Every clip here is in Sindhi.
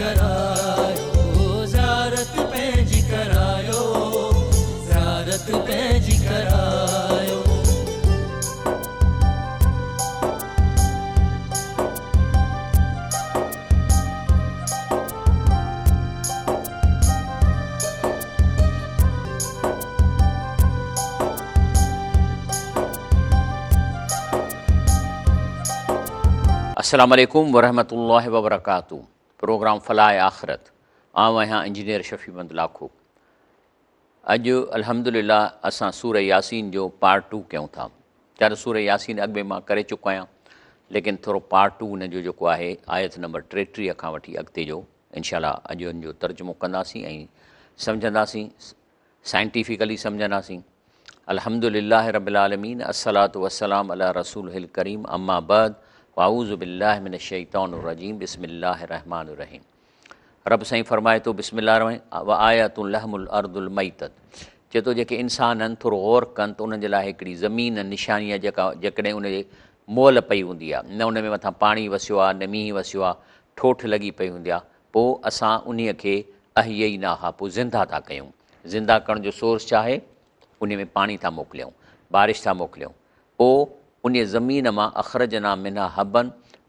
ڪرايو زيارت پنهنجي ڪرايو زيارت پنهنجي ڪرايو. السلام عليڪم ورحمة الله وبرڪاته پروگرام فلاح آخرت آئون آهيان انجنيئر شفيع محمد لاکو اڄ الحمدلله اسان سورة ياسين جو پارٽ ٽو ڪيون ٿا چار سورة ياسين اڳ ۾ مان ڪري چڪو آهيان ليڪن ٿورو پارٽ ٽو ان جو جيڪو آهي آيت نمبر 33 کان وٺي اڳتي جو انشاء الله اڄ ان جو ترجمو ڪنداسين ۽ سمجهنداسين سائنٽيفڪلي سمجهنداسين الحمد لله رب العالمين الصلاة والسلام علي رسوله الڪريم اما بعد فاعوذ بالله من الشيطان الرجيم بسم الله الرحمن الرحيم رب سائين فرمائي ٿو بسم الله الرحمن وآيات لهم الارض الميتة چئي ٿو جيڪي انسان آهن ٿورو غور ڪن ته انهن جي لاء هڪڙي زمين نشاني آهي جيڪا جيڪڏهن ان جي مئل پئي هوندي آهي نه ان ۾ مٿان پاڻي وسيو آهي نه مينهن وسيو آهي ٺوٺ لڳي پئي هوندي آهي پوء اسان انهيء کي احييناها پوء زنده ٿا ڪيون. زنده ڪرڻ جو سورس ڇا آهي؟ انهيء ۾ پاڻي ٿا موڪليون، بارش ٿا موڪليون. پوء انهيء زمين مان اخرجنا منها حبا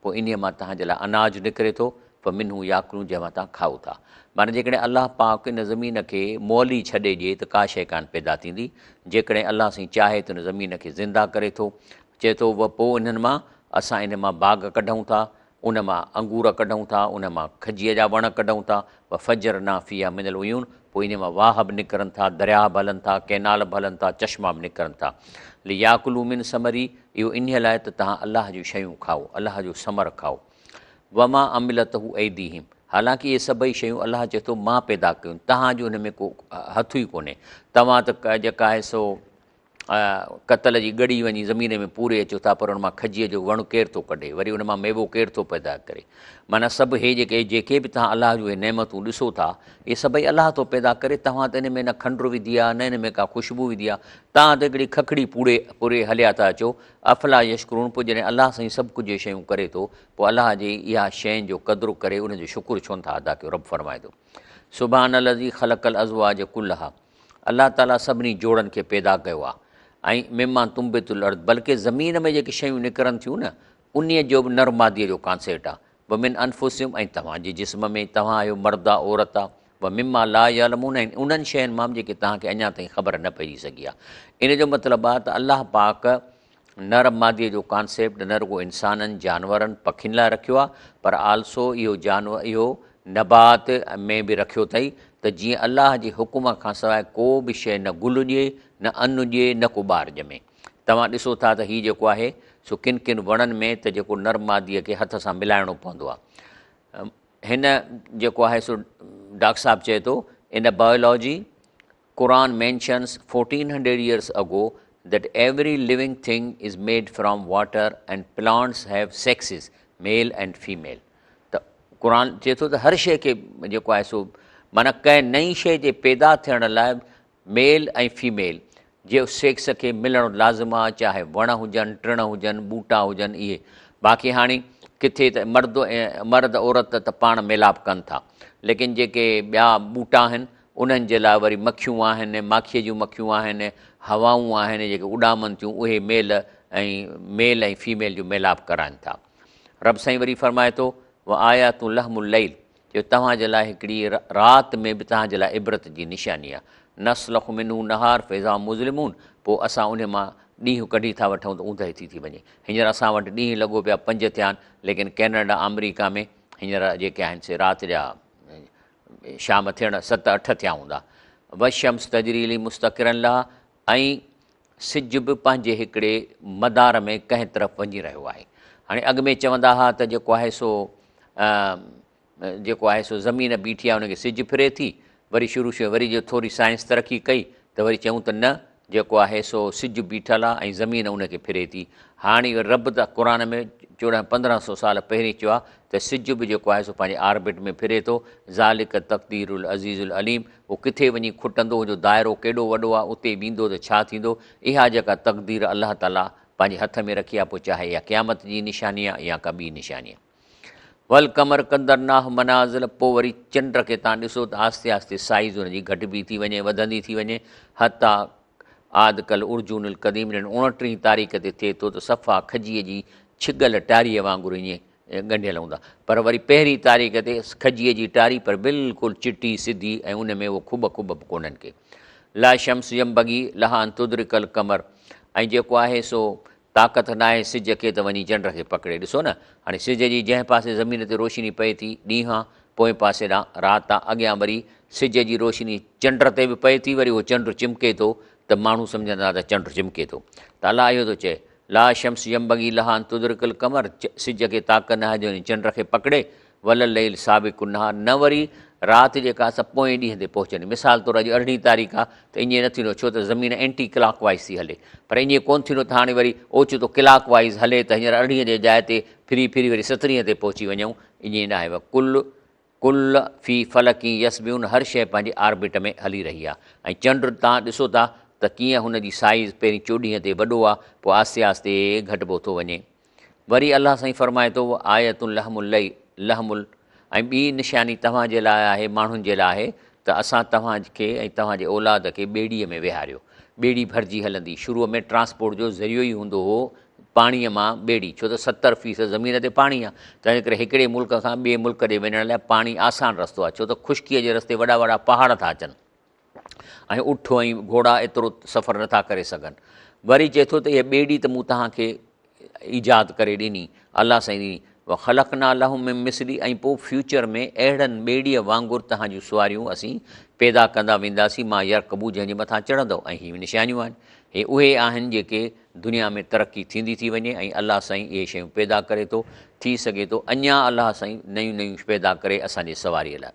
پوء انهيء مان توهان جي لاء اناج نڪري ٿو، فمنه ياڪلون جنهن مان توهان کائو ٿا. معنيٰ جيڪڏهن الله پاڪ ان زمين کي مئل ئي ڇڏي ڏئي ته ڪا شيء ڪانه پيدا ٿيندي. جيڪڏهن الله سائين چاهي ته ان زمين کي زنده ڪري ٿو. چئي ٿو، و پوء انهن مان اسان انهن مان باغ ڪڍون ٿا. ان مان انگور ڪڍون ٿا، ان مان کجيء جا وڻ ڪڍون ٿا، وفجرنا فيها من العيون، پوء انهيء مان واهه به نڪرن ٿا، درياهه به هلن ٿا، ڪئنال به هلن ٿا، چشما به نڪرن ٿا. لياڪلوا من ثمره، اهو انهيء لاء ته توهان الله جون شيون کائو، الله جو ثمر کائو. وما عملته ايديهم، حالانڪ اهي سڀئي شيون الله چئي ٿو مان پيدا ڪيون، توهان جو ان ۾ ڪو هٿ ئي ڪونهي، توهان ته جيڪا آهي سو ڪتل جي ڳڙي وڃي زمين ۾ پوري اچو ٿا پر ان مان کجيء جو وڻ ڪير ٿو ڪڍي وري ان مان ميوو ڪير ٿو پيدا ڪري معنيٰ سڀ هي جيڪي جيڪي به توهان الله جون اهي نعمتون ڏسو ٿا اهي سڀئي الله ٿو پيدا ڪري توهان ته ان ۾ نه کنڊ وڌي آهي نه ان ۾ ڪا خوشبو وڌي آهي توهان ته هڪڙي ککڙي پوڙي پوري هليا ٿا اچو افلا يشڪرون پوء جڏهن الله سائين سڀ ڪجهه اهي شيون ڪري ٿو پوء الله جي اها شين جو قدر ڪري ان جو شڪر ڇو نٿا ادا ڪيو رب فرمائي ٿو سبحان الذي خلق الازواج ڪلها الله تعاليٰ سڀني جوڙن کي پيدا ڪيو آهي ۽ مما تنبت الارض بلڪه زمين ۾ جيڪي شيون نڪرن ٿيون نه انهيء جو به نر ماديء جو ڪانسيپٽ آهي ومن انفسهم ۽ توهان جي جسم ۾ توهان آهيو مرد آ عورت آ ومما لا يعلمون ۽ انهن شين مان به جيڪي توهان کي اڃا تائين خبر نه پئجي سگهي آهي ان جو مطلب آهي ته الله پاڪ نر ماديء جو ڪانسيپٽ نه رڳو انسانن، جانورن، پکين لاء رکيو آهي پر آلسو اهو جانور اهو نبات ۾ به رکيو اٿئي ته جيئن الله جي حڪم کان سواء ڪو به شيء نه گل ڏئي نه ان ڏئي نه ڪو ٻار ڄمي. توهان ڏسو ٿا ته هي جيڪو آهي سو ڪن ڪن وڻن ۾ ته جيڪو نر ماديء کي هٿ سان ملائڻو پوندو آهي. هن جيڪو آهي سو ڊاڪٽر صاحب چئي ٿو ان biology Quran mentions 1400 years ago that every living thing is made from water and plants have sexes, male and female. ته قرآن چئي ٿو ته هر شيء کي جيڪو آهي سو معنيٰ ڪنهن نئين شيء جي پيدا ٿيڻ لاء ميل ۽ فيميل جي سيڪس کي ملڻ لازم آهي چاهي وڻ هجن ٽڻ هجن ٻوٽا هجن اهي باقي هاڻي ڪٿي ته مرد مرد عورت ته پاڻ ميلاپ ڪن ٿا ليڪن جيڪي ٻيا ٻوٽا آهن انهن جي لاء وري مکيون آهن، ماکيء جون مکيون آهن، هوائون آهن جيڪي اڏامن ٿيون، اهي ميل ۽ ميل ۽ فيميل جو ميلاپ ڪرائن ٿا. رب سائين وري فرمائي ٿو، وآيات لهم الليل جو توهان جي لاء هڪڙي رات ۾ به توهان جي لاء عبرت جي نشاني آهي. نسلخ منه النهار فاذا هم مظلمون پوء اسان انهي مان ڏينهن ڪڍي ٿا وٺون ته اوندهه ٿي ٿي وڃي. هينئر اسان وٽ ڏينهن لڳو پيا پنج ٿيا آهن ليڪن ڪينيڊا آمريڪا ۾ هينئر جيڪي آهن سي رات جا شام ٿيڻ ست اٺ ٿيا هوندا. والشمس تجري لمستقر لها ۽ سج به پنهنجي هڪڙي مدار ۾ ڪنهن طرف وڃي رهيو آهي. هاڻي اڳ ۾ چوندا ها ته جيڪو آهي سو جيڪو آهي سو زمين بيٺي آهي ان کي سج ڦري ٿي وري شروع شروع وري جو ٿوري سائنس ترقي ڪئي ته وري چيون ته نه جيڪو آهي سو سج بيٺل آهي ۽ زمين ان کي ڦري ٿي. هاڻي رب ته قرآن ۾ چوڏهن 15 سو سال پهرين چيو آهي ته سج به جيڪو آهي سو پنهنجي آربٽ ۾ ڦري ٿو، ذالڪ تقدير العزيز العليم، اهو ڪٿي وڃي کٽندو، ان جو دائرو ڪيڏو وڏو آهي، اتي ويندو ته ڇا ٿيندو، اها جيڪا تقدير الله تعاليٰ پنهنجي هٿ ۾ رکي آهي پوء چاهي اها قيامت جي نشاني آهي يا ڪا ٻي نشاني آهي. والقمر قدرناه منازل پوء وري چنڊ کي تان ڏسو ته آهستي آهستي سائيز ان جي گهٽبي ٿي وڃي وڌندي ٿي وڃي حتيٰ عاد ڪالعرجون القديم ڄڻ اوڻٽيهين تاريخ تي ٿئي ٿو ته صفا کجيء جي ڇڳل ٽاريء وانگر ائين ڳنڍيل هوندا پر وري پهرين تاريخ تي کجيء جي ٽاري پر بلڪل چٽي سڌي ۽ ان ۾ اهو کٻ کٻ به ڪونهن ڪي. لا شمس ينبغي لها ان تدرڪ القمر ۽ جيڪو آهي سو طاقت ناهي سج کي ته وڃي چنڊ کي پڪڙي. ڏسو نه هاڻي سج جي جنهن پاسي زمين تي روشني پئي ٿي ڏينهن آ پوئين پاسي ڏانهن رات آ اڳيان وري سج جي روشني چنڊ تي به پئي ٿي وري اهو چنڊ چمڪي ٿو ته ماڻهو سمجهندا ته چنڊ چمڪي ٿو ته الله اهو ٿو چئي لا الشمس ينبغي لها ان تدرڪ القمر، سج کي طاقت ناهي جو وڃي چنڊ کي پڪڙي، ولا الليل سابق النهار، نه وري رات جيڪا سا پوئين ڏينهن تي پهچندي. مثال طور اڄ ارڙهين تاريخ آ ته ائين نه ٿيندو ڇو ته زمين اينٽي ڪلاڪ وائيز ٿي هلي پر ائين ڪونه ٿيندو ته هاڻي وري اوچتو ڪلاڪ وائيز هلي ته هينئر ارڙهين جي جاء تي ڦري ڦري وري سترهين تي پهچي وڃون ائين ناهي. وڪل ڪل في فلڪ يسبحون هر شيء پنهنجي آربٽ ۾ هلي رهي آهي ۽ چنڊ تان ڏسو ٿا ته ڪيئن هن جي سائيز پهرين چوڏهينء تي وڏو آهي پوء آهستي آهستي گهٽبو ٿو وڃي. وري الله سائين فرمائي ٿو وآية لهم الليل لهم ال ۽ ٻي نشاني توهان جي لاء آهي ماڻهن جي لاء آهي ته اسان توهان کي ۽ توهان جي اولاد کي ٻيڙيء ۾ ويهاريو ٻيڙي ڀرجي هلندي شروع ۾ ٽرانسپورٽ جو ذريعو ئي هوندو هو پاڻيء مان ٻيڙي، ڇو ته 70% زمين تي پاڻي آهي، تنهن ڪري هڪڙي ملڪ کان ٻئي ملڪ ڏي وڃڻ لاء پاڻي آسان رستو آهي، ڇو ته خشڪيء جي رستي وڏا وڏا پهاڙ ٿا اچن ۽ اٺ ۽ گهوڙا ايترو سفر نٿا ڪري سگهن. وري چئي ٿو ته اها ٻيڙي ته مون توهان کي ايجاد ڪري ڏني، الله سائين ڏني، وخلقنا لهم من مثله ۽ پوء فيوچر ۾ اهڙن ٻيڙيء وانگر توهان جون سواريون اسين پيدا ڪندا وينداسين، ما يرڪبون جنهن جي مٿان چڙهندؤ ۽ هي نشانيون آهن، هي اهي آهن جيڪي دنيا ۾ ترقي ٿيندي ٿي وڃي ۽ الله سائين اهي شيون پيدا ڪري ٿو، ٿي سگهي ٿو اڃا الله سائين نيون نيون پيدا ڪري اسان جي سواريء لاء.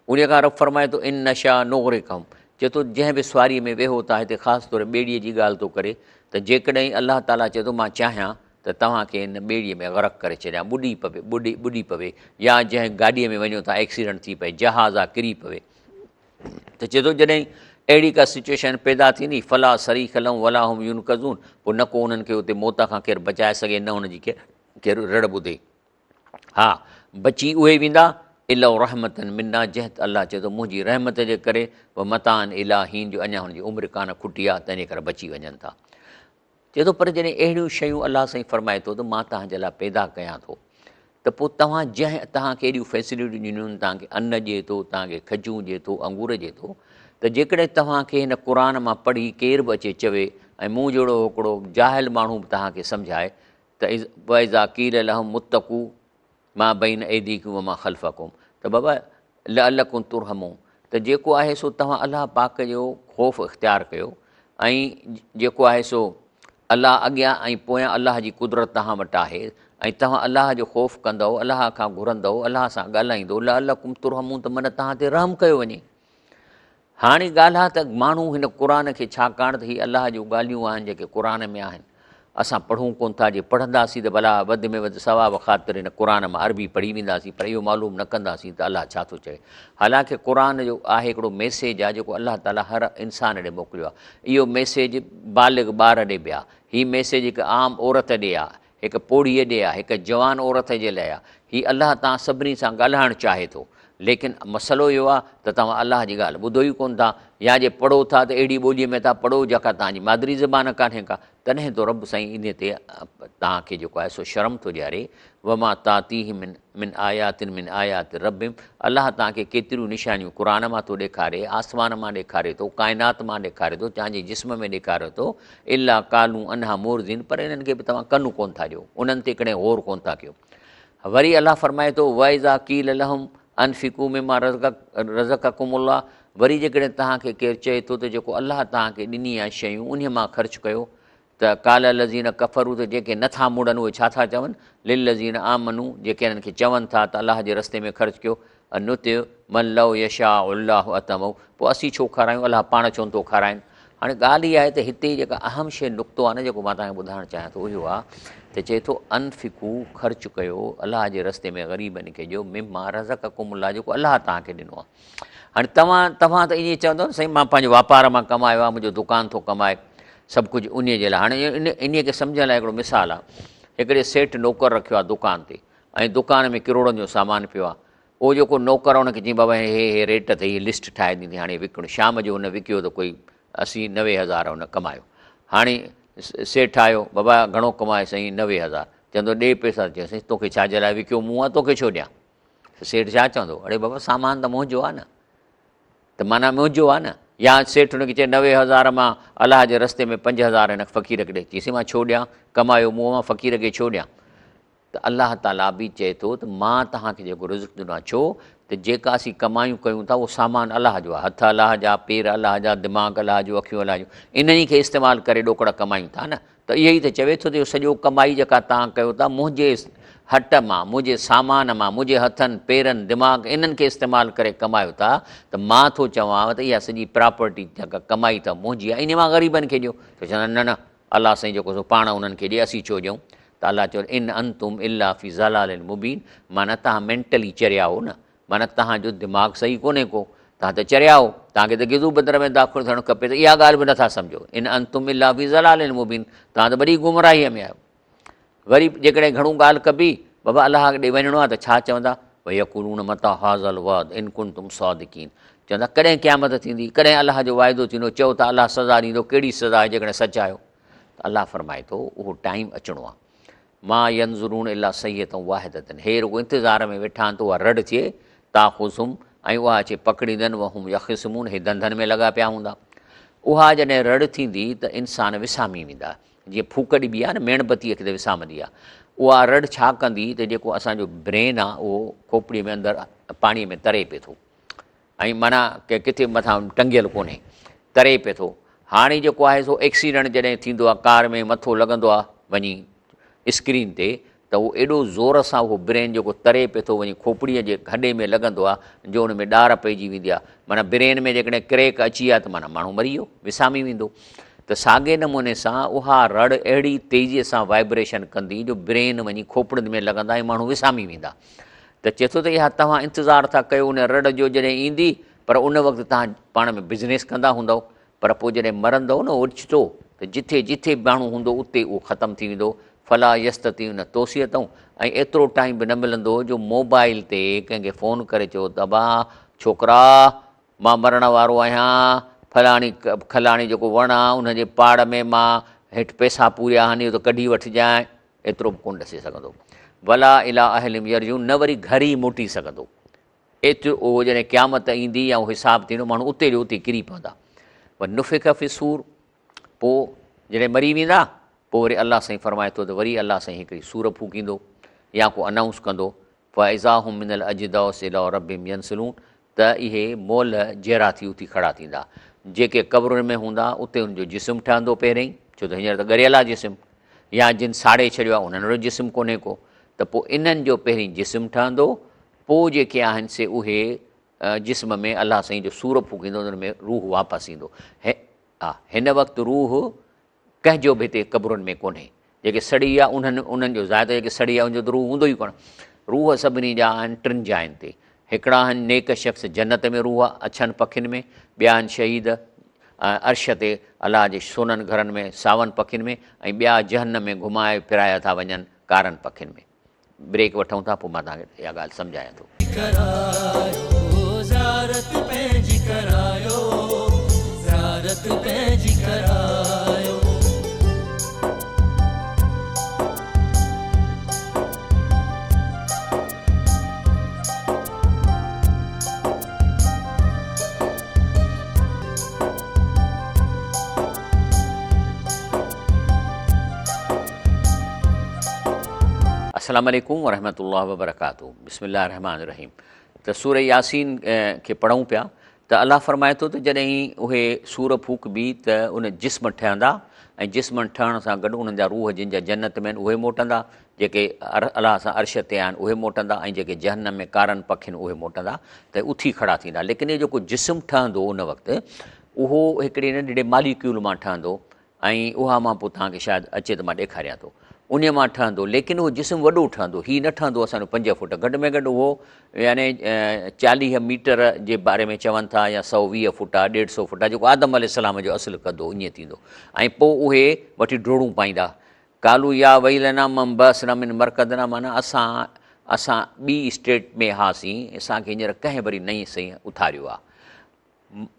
انهيء کان رب فرمائي ٿو ان نشاء نغرقهم چئي ٿو جنهن به سواريء ۾ ويهو ٿا هتي خاص طور ٻيڙيء جي ڳالهه ٿو ڪري ته جيڪڏهن الله تعاليٰ چئي ٿو مان چاهيان ته توهان کي هن ٻيڙيء ۾ غرق ڪري ڇڏيان ٻڏي پوي ٻڏي ٻڏي پوي يا جنهن گاڏيء ۾ وڃو ٿا ايڪسيڊنٽ ٿي پئي جهاز آ ڪري پوي ته چئي ٿو جڏهن اهڙي ڪا سچويشن پيدا ٿيندي فلا صريخ لهم ولا هم ينقذون پوء نه ڪو انهن کي اتي موت کان ڪير بچائي سگهي نه هن جي ڪير رڙ ٻڌي ها بچي اهي ويندا الا رحمة منا جنهن ته الله چئي ٿو منهنجي رحمت جي ڪري و متاعا الي حين جو اڃا هن جي عمر ڪانه کٽي آهي تنهن جي ڪري بچي وڃن ٿا چئي ٿو پر جڏهن اهڙيون شيون الله سائين فرمائي ٿو ته مان توهان جي لاء پيدا ڪيان ٿو ته پوء توهان جنهن توهان کي ايڏيون فيسلٽيون ڏنيون آهن توهان کي ان ڏئي ٿو توهان کي کجون ڏئي ٿو انگور ڏئي ٿو ته جيڪڏهن توهان کي هن قرآن مان پڙهي ڪير به اچي چوي ۽ مون جهڙو هڪڙو جاهل ماڻهو به توهان کي سمجهائي ته واذا قيل لهم اتقوا ما بين ايديڪم وما خلفڪم ته بابا لعلڪم ترحمون ته جيڪو آهي سو توهان الله پاڪ جو خوف اختيار ڪيو ۽ جيڪو آهي سو الله اڳيان ۽ پويان الله جي قدرت توهان وٽ آهي ۽ توهان الله جو خوف ڪندؤ الله کان گهرندؤ الله سان ڳالهائيندؤ لعلڪم ترحمون ته من توهان تي رحم ڪيو وڃي. هاڻي ڳالهه آ ته ماڻهو هن قرآن کي ڇاڪاڻ ته هي الله جون ڳالهيون آهن جيڪي قرآن ۾ آهن اسان پڙهون ڪونه ٿا جي پڙهنداسين ته ڀلا وڌ ۾ وڌ ثواب خاطر هن قرآن مان عربي پڙهي وينداسين پر اهو معلوم نه ڪنداسين ته الله ڇا ٿو چوي حالانڪه قرآن جو آهي هڪڙو ميسيج آ جيڪو الله تعالي هر انسان ڏي موڪليو آ اهو ميسيج بالغ ٻار ڏي به آ هي ميسيج هڪ عام عورت ڏي آ هڪ پوڙهيء ڏي آ، هڪ جوان عورت جي لاء آ. هي الله توهان سڀني سان ڳالهائڻ چاهي ٿو. ليڪن مسئلو اهو آ ته توهان الله جي ڳالهه ٻڌو ئي ڪونه ٿا يا جي پڙهو ٿا ته اهڙي ٻوليء ۾ ٿا پڙهو جيڪا توهان جي مادري زبان ڪانهي ڪا. تڏهن ٿو رب سائين انهيء تي توهان کي جيڪو آهي سو شرم ٿو ڏياري. وما تاتيهم من من آيات من آيات ربهم الله توهان کي ڪيتريون نشانيون قرآن مان ٿو ڏيکاري، آسمان مان ڏيکاري ٿو، ڪائنات مان ڏيکاري ٿو، توهان جي جسم ۾ ڏيکاري ٿو، الا قالوا عنها معرضين پر انهن کي به توهان ڪن ڪونه ٿا ڏيو، انهن تي ڪڏهن غور ڪونه ٿا ڪيو. وري الله فرمائي ٿو، واذا قيل لهم انفقوا مما رزقڪم الله وري جيڪڏهن توهان کي ڪير چئي ٿو ته جيڪو الله توهان کي ڏني آهي شيون انهي مان خرچ ڪيو ته قال الذين ڪفروا ته جيڪي نه ٿا مڙن اهي ڇا ٿا چون للذين آمنوا جيڪي انهن کي چون ٿا ته الله جي رستي ۾ خرچ ڪيو انطعم من لو يشاء الله اطعمه پوء اسين ڇو کارايون الله پاڻ ڇو نٿو کارائين هاڻي ڳالهه اها آهي ته هتي جيڪا اهم شيء نقطو آهي نه جيڪو مان توهان کي ٻڌائڻ چاهيان ٿو اهو آهي ته چئي ٿو انفقو خرچ ڪيو الله جي رستي ۾ غريبن کي ڏيو مما رزقڪم الله جيڪو الله توهان کي ڏنو آهي هاڻي توهان توهان ته ائين چوندو نه سائين مان پنهنجو واپار مان ڪمايو آهي منهنجو دڪان ٿو ڪمائي سڀ ڪجهه انهي جي لاء هاڻي ان انهي کي سمجهڻ لاء هڪڙو مثال آهي هڪڙي سيٺ نوڪر رکيو آهي دڪان تي ۽ دڪان ۾ ڪروڙن جو سامان پيو آهي. اهو جيڪو نوڪر آهي ان کي چئين بابا هي هي ريٽ اٿئي هي لسٽ ٺاهي ڏيندي هاڻي وڪڻ. شام جو هن وڪيو ته ڪوئي 80 90 هزار هن ڪمايو. هاڻي سيٺ آيو بابا گهڻو ڪمايو سائين 90 هزار. چوندو ڏي پئسا. چيو سائين توکي ڇا جي لاء وڪيو مون آهي توکي ڇو ڏيان. سيٺ ڇا چوندو اڙي بابا سامان ته منهنجو آهي نه ته معنيٰ منهنجو آهي نه. يا سيٺ هن کي چئي 90 هزار مان الله جي رستي ۾ 5000 هن فقير کي ڏي. چيس مان ڇو ڏيان ڪمايو مون مان فقير کي ڇو ڏيان. ته الله تعاليٰ به چئي ٿو ته مان توهان کي جيڪو رزق ڏنو آهي ڇو ته جيڪا اسين ڪمايون ڪيون ٿا اهو سامان الله جو آهي، هٿ الله جا، پير الله جا، دماغ الله جو، اکيون الله جون، انهن کي استعمال ڪري ڏوڪڙ ڪمايون ٿا نه. ته اهو ئي ته چوي ٿو ته اهو سڄو ڪمائي جيڪا توهان ڪيو ٿا منهنجي هٽ مان، منهنجي سامان مان، منهنجي هٿن، پيرن، دماغ انهن کي استعمال ڪري ڪمايو ٿا ته مان ٿو چوان ته اها سڄي پراپرٽي جيڪا ڪمائي اٿو منهنجي آهي انهي مان غريبن کي ڏيو. ته چوندا نه نه الله سائين جيڪو سو پاڻ انهن کي ڏي اسين ڇو ڏيون. ته الله چيو ان انتم الا في ضلال مبين معنيٰ توهان مينٽلي چريا هو نه معنيٰ توهان جو دماغ صحيح ڪونهي ڪو توهان ته چريا هو توهان کي ته گزو بدر ۾ داخل ٿيڻ کپي ته اها ڳالهه به نٿا سمجهو ان انتم الا في ضلال مبين توهان ته وڏي گمراهيء ۾ آهيو. وري جيڪڏهن گهڻو ڳالهه ڪبي بابا الله ڏي وڃڻو آهي ته ڇا چوندا ويقولون متى هذا الوعد ان ڪنتم صادقين چوندا ڪڏهن قيامت ٿيندي ڪڏهن الله جو واعدو ٿيندو چئو ته الله سزا ڏيندو ڪهڙي سزا آهي جيڪڏهن سچ آهيو. ته الله فرمائي ٿو اهو ٽائيم اچڻو آهي ما ينظرون الا صيحة واحدة هي رڳو انتظار ۾ ويٺا آهن ته اها رڙ ٿئي تاخذهم ۽ اها اچي پڪڙيندن وهم يخصمون هي ڌنڌن ۾ لڳا پيا هوندا اها جڏهن رڙ ٿيندي ته انسان وسامي ويندا جيئن ڦوڪ ڏبي آهي نه ميڻ بتيء کي ته وسامندي آهي اها رڙ ڇا ڪندي ته جيڪو اسان جو برين آهي اهو کوپڙيء ۾ اندر پاڻيء ۾ تري پئي ٿو ۽ معنيٰ ڪٿي مٿان ٽنگيل ڪونهي، تري پئي ٿو. هاڻي جيڪو آهي سو ايڪسيڊنٽ جڏهن ٿيندو آهي ڪار ۾ مٿو لڳندو آهي وڃي اسڪرين تي ته اهو ايڏو زور سان اهو برين جيڪو تري پئي ٿو وڃي کوپڙيء جي هڏي ۾ لڳندو آهي جو ان ۾ ڏار پئجي ويندي آهي معنيٰ برين ۾ جيڪڏهن ڪريڪ اچي ويا ته معنيٰ ماڻهو مري ويو وسامي ويندو ته ساڳئي نموني سان اها رڙ اهڙي تيزيء سان وائبريشن ڪندي جو برين وڃي کوپڙين ۾ لڳندا ۽ ماڻهو وسامي ويندا. ته چئي ٿو ته اها توهان انتظار ٿا ڪيو ان رڙ جو جڏهن ايندي پر ان وقت توهان پاڻ ۾ بزنيس ڪندا هوندؤ پر پوء جڏهن مرندؤ نه اوچتو ته جٿي جٿي به ماڻهو هوندو اتي اهو ختم ٿي ويندو فلا يستطيعون توصية ۽ ايترو ٽائيم به نه ملندو جو موبائل تي ڪنهن کي فون ڪري چئو ته ابا ڇوڪرا مان مرڻ وارو آهيان فلاڻي کلاڻي جيڪو وڻ آ ان جي پاڙ ۾ مان هيٺ پئسا پوريا آهن اهو ته ڪڍي وٺجانء ايترو به ڪونه ڏسي سگهندو. ولا الي اهلهم يرجعون نه وري گهر ئي موٽي سگهندو. ايترو اهو جڏهن قيامت ايندي يا اهو حساب ٿيندو ماڻهو اتي جو اتي ڪري پوندا. ونفخ في الصور پوء جڏهن مري ويندا پوء وري الله سائين فرمائي ٿو ته وري الله سائين هڪڙي سور ڦوڪيندو يا ڪو انائونس ڪندو فاذا هم من الاجداث الي ربهم ينسلون ته اهي مئل جيئرا ٿي اٿي کڙا ٿيندا. جيڪي قبرن ۾ هوندا اتي انهن جو جسم ٺهندو پهرئين، ڇو ته هينئر ته ڳريل آهي جسم، يا جن ساڙي ڇڏيو آهي انهن وٽ جسم ڪونهي ڪو، ته پوء انهن جو پهرين جسم ٺهندو، پوء جيڪي آهن سي اهي جسم ۾ الله سائين جو سور ڦوڪيندو انهن ۾ روح واپس ايندو. هن وقت روح ڪنهن جو به هتي قبرن ۾ ڪونهي. جيڪي سڙي ويا انهن انهن جو ظاهر ته جيڪي سڙي ويا ان جو ته روح هوندو ئي ڪونه. روح سڀني جا آهن ٽن جاين تي. هڪڙا آهن نيڪ شخص جنت ۾ روح اڇن پکين ۾، ٻيا آهن شهيد عرش تي الله جي سونن گهرن ۾ ساون پکين ۾ ۽ ٻيا جهنم ۾ گهمائي ڦرايا ٿا وڃن ڪارن پکين ۾. بريڪ وٺون ٿا پوء مان توهان کي اها ڳالهه سمجهايان ٿو. ڪرايو زيارت پنهنجي ڪرايو زيارت پنهنجي ڪرايو. السلام عليڪم ورحمة الله وبرڪاته بسم الله الرحمن الرحيم ته سورة ياسين کي پڙهون پيا ته الله فرمائي ٿو ته جڏهن اهي سور ڦوڪبي ته ان جسم ٺهندا ۽ جسم ٺهڻ سان گڏ انهن جا روح جن جا جنت ۾ آهن اهي موٽندا جيڪي الله سان عرش تي آهن اهي موٽندا ۽ جيڪي جهنم ۾ ڪارن پکين اهي موٽندا ته اٿي کڙا ٿيندا ليڪن هي جيڪو جسم ٺهندو ان وقت اهو هڪڙي ننڍڙي ماليڪيول مان ٺهندو ۽ اها مان پوء توهان کي شايد اچي ته مان ڏيکاريان ٿو. انهيء مان ٺهندو، ليڪن اهو جسم وڏو ٺهندو، هي نه ٺهندو اسان جو 5 فوٽ، گهٽ ۾ گهٽ اهو يعني 40 ميٽر جي باري ۾ چون ٿا يا 120 فوٽ آ، 150 فوٽ آ، جيڪو آدم عليه السلام جو اصل قد هو، ائين ٿيندو ۽ پوء اهي وٺي ڊوڙون پائيندا. قالوا يا ويلنا من بعثنا من مرقدنا معنيٰ اسان اسان ٻي اسٽيٽ ۾ هئاسين، اسان کي هينئر ڪنهن وري نئين سئين اٿاريو آهي.